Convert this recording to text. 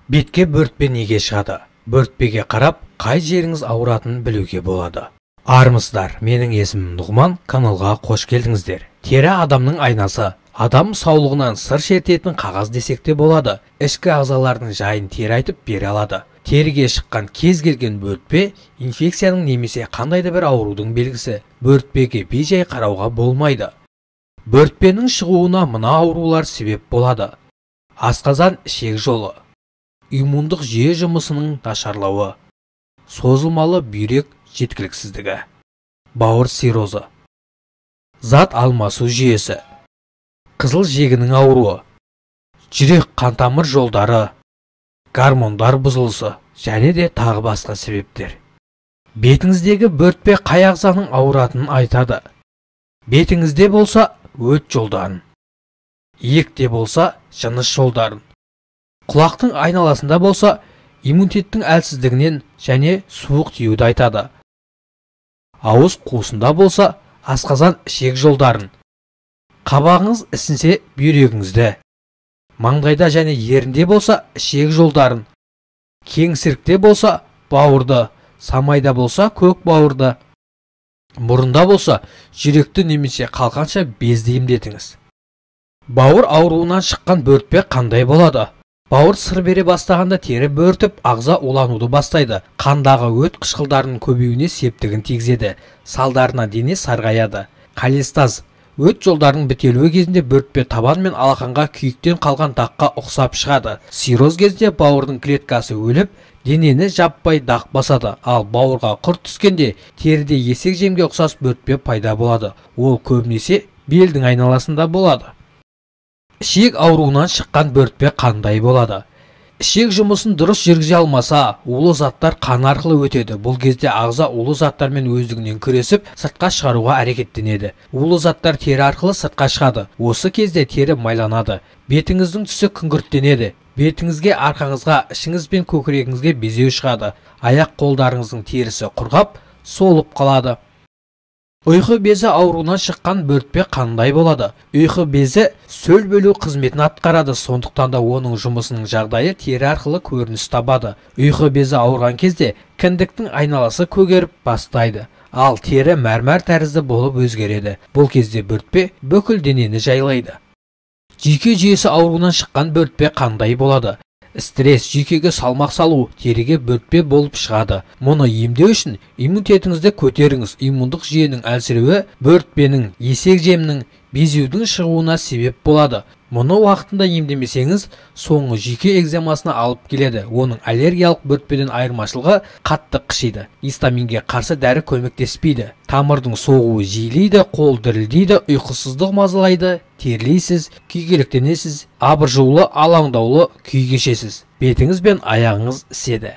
Бетке бөртпе неге шығады? Бөртпеге қарап, қай жеріңіз ауыратынын білуге болады. Армысыздар, менің есімім Нұғман, каналға қош келдіңіздер. Тері адамның айнасы. Адам саулығынан сыр шертетін қағаз десек те болады. Ішкі ағзалардың жайын тері айтып бере алады. Теріге шыққан кез келген бөртпе инфекцияның немесе қандай да бір аурудың белгісі. Бөртпеге бейжай қарауға болмайды. Бөртпенің шығуына мына аурулар себеп болады. Асқазан ішек жолы, иммундық жүйе жұмысының нашарлауы, созылмалы бүйрек жеткіліксіздігі, бауыр циррозы, зат алмасу жүйесі, қызыл жегінің ауруы, жүрек қантамыр жолдары, гормондар бұзылысы және де тағы басқа себептер. Бетіңіздегі бөртпе қай ағзаның ауыратынын айтады. Бетіңізде болса өт жолдарын, иекте болса жыныс жолдарын, құлақтың айналасында болса иммунитеттің әлсіздігінен және суық тиюді айтады. Ауыз қуысында болса асқазан ішек жолдарын, қабағыңыз ісінсе бүйрегіңізді, маңдайда және ерінде болса ішек жолдарын, кеңсірікте болса бауырды, самайда болса көк бауырды, мұрында болса жүректі немесе қалқанша безді емдетіңіз. Бауыр ауруынан шыққан бөртпе қандай болады? Бауыр сыр бере бастағанда тері бөртіп, ағза улануды бастайды. Қандағы өт қышқылдарының көбеюіне септігін тигізеді. Салдарынан дене сарғаяды. Холестаз өт жолдарының бітелуі кезінде бөртпе табан мен алақанға күйіктен қалған даққа ұқсап шығады. Цирроз кезінде бауырдың клеткасы өліп, денені жаппай дақ басады. Ал бауырға құрт түскенде теріде есек жемге ұқсас бөртпе пайда болады. Ол көбінесе белдің айналасында болады. Ішек ауруынан шыққан бөртпе қандай болады? Ішек жұмысын дұрыс жүргізе алмаса, улы заттар қан арқылы өтеді. Бұл кезде ағза улы заттармен өздігінен күресіп, сыртқа шығаруға әрекеттенеді. Улы заттар тері арқылы сыртқа шығады. Осы кезде тері майланады. Бетіңіздің түсі күңгірттенеді. Бетіңізге, арқаңызға, ішіңіз бен көкірегіңізге безеу шығады. Аяқ қолдарыңыздың терісі құрғап, солып қалады. Ұйқы безі ауруынан шыққан бөртпе қандай болады? Ұйқы безі сөл бөлу қызметін атқарады, сондықтан да оның жұмысының жағдайы тері арқылы көрініс табады. Ұйқы безі ауырған кезде кіндіктің айналасы көгеріп бастайды, ал тері мәрмәр тәрізді болып өзгереді. Бұл кезде бөртпе бүкіл денені жайлайды. Жүйке жүйесі ауруынан шыққан бөртпе қандай болады? Стресс, жүйкеге салмақ салу, теріге бөртпе болып шығады. Мұны емдеу үшін иммунитетіңізді көтеріңіз. Иммундық жүйенің әлсіреуі бөртпенің, есек жемнің, безеудің шығуына себеп болады. Мұны уақытында емдемесеңіз, соңы жүйке экземасына алып келеді. Оның аллергиялық бөртпеден айырмашылығы қатты қышиды. Гистаминге қарсы дәрі көмектеспейді. Тамырдың соғуы жиілейді, қол дірілдейді, ұйқысыздық мазалайды, терлейсіз, күйгелектенесіз, абыржулы, алаңдаулы күй кешесіз. Бетіңіз бен аяғыңыз іседі.